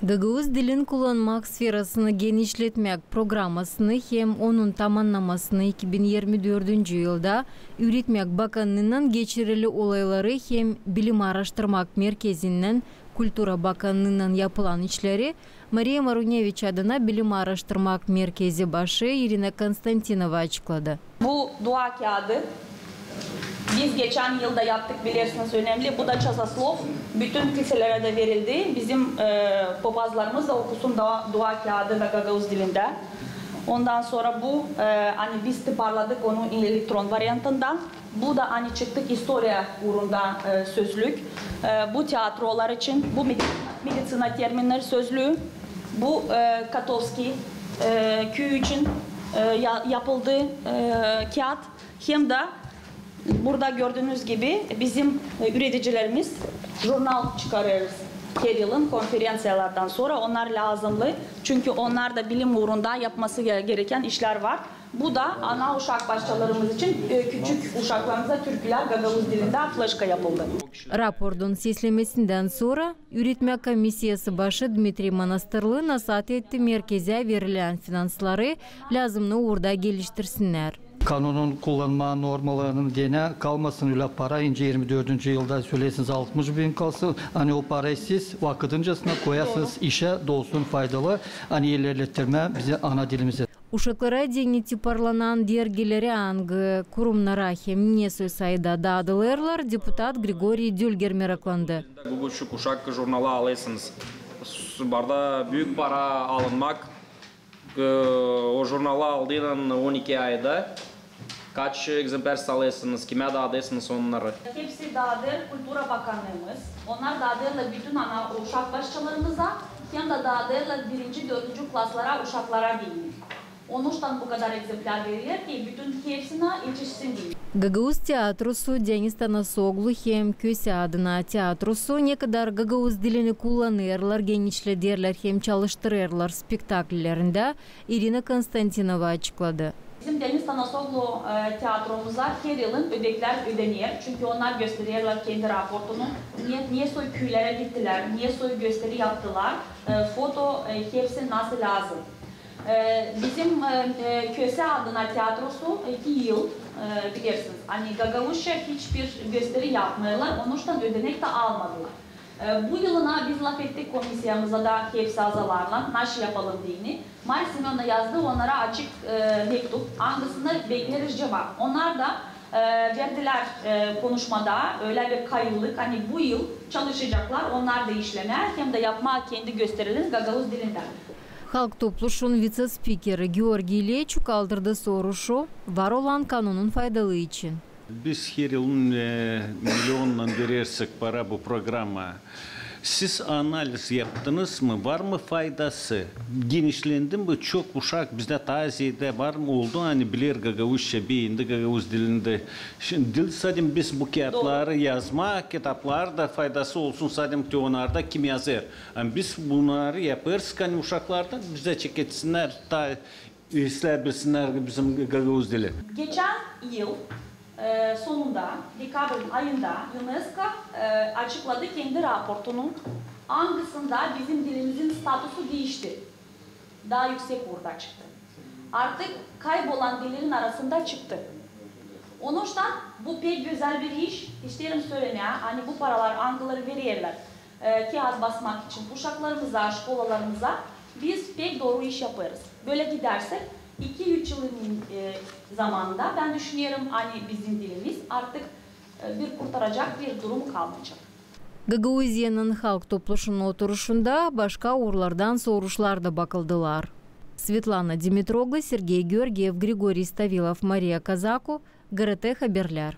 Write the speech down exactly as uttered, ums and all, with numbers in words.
Gagauz dilin kullanmak sferasını genişletmäk programasını hem onun tamannamasını iki bin irmi dördüncü yılda Üüretmäk bakannıınnan geçirili olayları hem Bilim aaraştırmak merkezinnän Kultura bakannıınnan yapılan işleri Mariya Maruneviç adına Bilim aaraştırmak merkezi başı İrina Konstantinova açıkladı. Bu dua kiyaadı biz geçän yılda yaptık, bilersiniz, önemli. Bu da çasoslov. Bütün kilselerä dä verildi. Bizim, e, popazlarımız da okusun da dua kiyaadı da gagauz dilindä. Ondan sora bu, e, ani biz tıparladık onu elektron variantında. Bu da ani çıktık istoriya uurunda, e, sözlük. E, bu teatrolar için, bu medi-, meditsina terminner sözlüü, bu, e, Kotovskiy, e, küüyü için, e, ya-, yapıldı, e, kiyaat. Hem dä burada gördüünüz gibi bizim, e, üüredicilerimiz jurnal çıkarêrız her yılın konferenţiyalardan sora. Onnar lääzımnı, çünkü onnarda bilim uurunda yapması ge-, gerekän işlär var. Bu da ana uşak başçalarımız için, e, küçük uşaklarımıza türkülär gagauz dilindä fleşka yapıldı. Raportun seslemesindän sora Üüretmäk komissiyası başı Dmitriy Manastırlı nasaat etti merkezä verilän finansları lääzımnı uurda geliştirsinnär. Kanonun kullanma normalarını denä kalmasın ölä para, nicä irmi dördüncü yılda söleersiniz altmış bin kalsın, ani o parayı siz vakıdıncasına koyasınız işä, da olsun faydalı, ani ilerlettirmä bizim ana dilimizi. Uşaklara deyni tıparlanan dergileri angı kurumnara hem nesoy sayıda daadılêrlar, deputat Grigoriy Dülger meraklandı. Bu küçük uşak jurnalı alêrsınız. Barda büük para alınmak, e, o jurnalı aldıynan on iki ayda kaç ekzemplär salêrsınız, kimä daadêrsınız onnarı? Hepsi daadêr Kultura bakannıımız. Onnar daadêrlar bütün ana uşak başçalarımıza, hem dä daadêrlar birinci, dördüncü klaslara uşaklara deyni. Onuştan bu kadar ekzemplär veriler ki, bütün hepsinä etişsin deyni. Gagauz teatrosu Denis Tanasoglu hem Köse adına teatrosu nekadar gagauz dilini kullanêrlar, genişlederlär hem çalıştırêrlar spektakllerindä, İrina Konstantinova açıkladı. Bizim Denis Tanasoglu, e, teatromuza her yılın ödeklär ödener, çünkü onnar göstererlär kendi raportunu, ne, nesoy küülerä gittilär, nesoy gösteri yaptılar, e, foto, e, hepsi nasıl lääzım. E, bizim, e, e, Köse adına teatrosu iki yıl, e, bilersiniz, ani gagauzça hiçbir gösteri yapmêêrlar, onuştan ödenek tä almadılar. E, bu yılına biz lafettik komissiyamıza da hepsi azalarlan, naşı yapalım deyni. Mari Semönna yazdı onnara açık, e, mektup, angısında bekleriz cuvap. Onnar da, e, verdilär, e, konuşmada ölä bir kayıtlık, ani bu yıl çalışacaklar onnar da işlemää hem dä yapmaa kendi gösterilerini gagauz dilindä. Halk Topluşun vitse-spikeri Georgiy İleçuk kaldırdı soruşu var olan kanonun faydalıı için. Biz her yılın, e, milionnan verersik para bu programaya. Siz analiz yaptınız mı? Var mı faydası? Genişlendi mi? Çok uşak bizdä taa zeedä var mı oldu, ani biler gagauzça, beendi gagauz dilini dä. Şindi diil sade biz bu kiyatları yazmaa, kitaplar da faydası olsun sade te onnarda kim yazêr. Ani biz bunnarı yapêrız, ani uşaklar da bizä çekilsinnär, taa islää bilsinnär bizim gagauz dili. Geçän yıl, e, sonunda, dekabrın ayında UNESCO, e, açıkladı kendi raportunu, angısında bizim dilimizin statusu diişti. Taa üüsek uurda çıktı. Artık kaybolan dillerin arasında çıktı. Onuştan bu pek gözäl bir iş. İsteerim sölemää, ani bu paralar, angıları vererlär, e, kiyat basmak için uşaklarımıza, şkolalarımıza, biz pek dooru iş yapêrız. Bölä gidärsek, iki-üç yılın, e, zamanında, bän düşünerim, ani bizim dilimiz artık, e, bir kurtaracak bir durumu kalmayacak. Gagauziyanın Halk Topluşunun oturuşunda başka uurlardan soruşlar da bakıldılar. Svetlana Dimitroglu, Sergey Georgiev, Grigoriy Stavilov, Mariya Kazaku, GRT Haberlär.